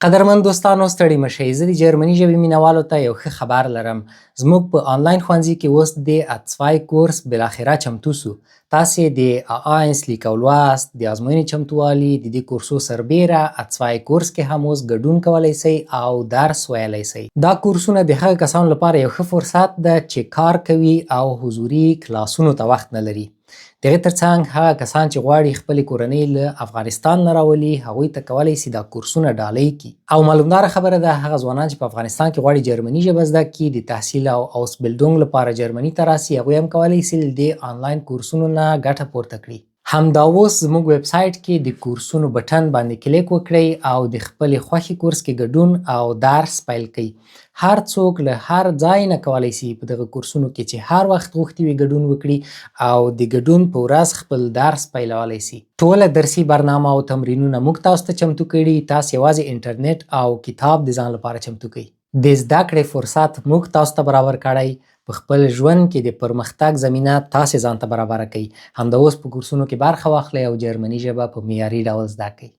قدرمن دوستانو، ستړي مشئ. زه د جرمني ژبې مینوالو ته یو ښه خبر لرم. زموږ په آنلاین ښوونځي کې اوس د A2 کورس بالاخره چمتو سو. تاسې د A1 لیک او لوست، د ازموینې چمتووالي، د دې کورسو سربیره A2 کورس کې هم اوس ګډون کولی سئ او درس ویلی سئ. دا کورسونه د هغه کسانو لپاره یو ښه فرصت ده چې کار کوي او حضوري کلاسونو ته وخت نه لري. د هغې ترڅنګ هغه کسان چې غواړي خپلې کورنۍ له افغانستان نه راولي، هغوی ته کولی سي دا کورسونه ډالۍ کړي. او معلومداره خبره ده، هغه ځوانان چې په افغانستان کې غواړي جرمني ژبه زده کړي، د تحصیل او Ausbildung لپاره جرمني ته راسي، هغوی هم کولی سي له دې آنلاین کورسونو نه ګټه پورته کړي. همدا اوس زموږ ویب سایټ کې د کورسونو بټن باندې کلیک وکړئ او د خپلې خوښې کورس کې ګډون او درس پیل کړئ. هر څوک له هر ځای نه کولی سي په دغه کورسونو کې چې هر وخت غوښتي وي ګډون وکړي او د ګډون په ورځ خپل درس پیلولی سي. ټوله درسي برنامه او تمرینونه موږ تاسو ته چمتو کړي، تاسو یوازې انټرنیټ او کتاب د ځان لپاره چمتو کړئ. د زده کړې فرصت موږ تاسو ته برابر کړی، په خپل ژوند کې د پرمختګ زمینه تاسې ځان ته برابره کړئ. همدا اوس په کورسونو کې برخه واخلئ او جرمني ژبه په معیاري ډول زده کړئ.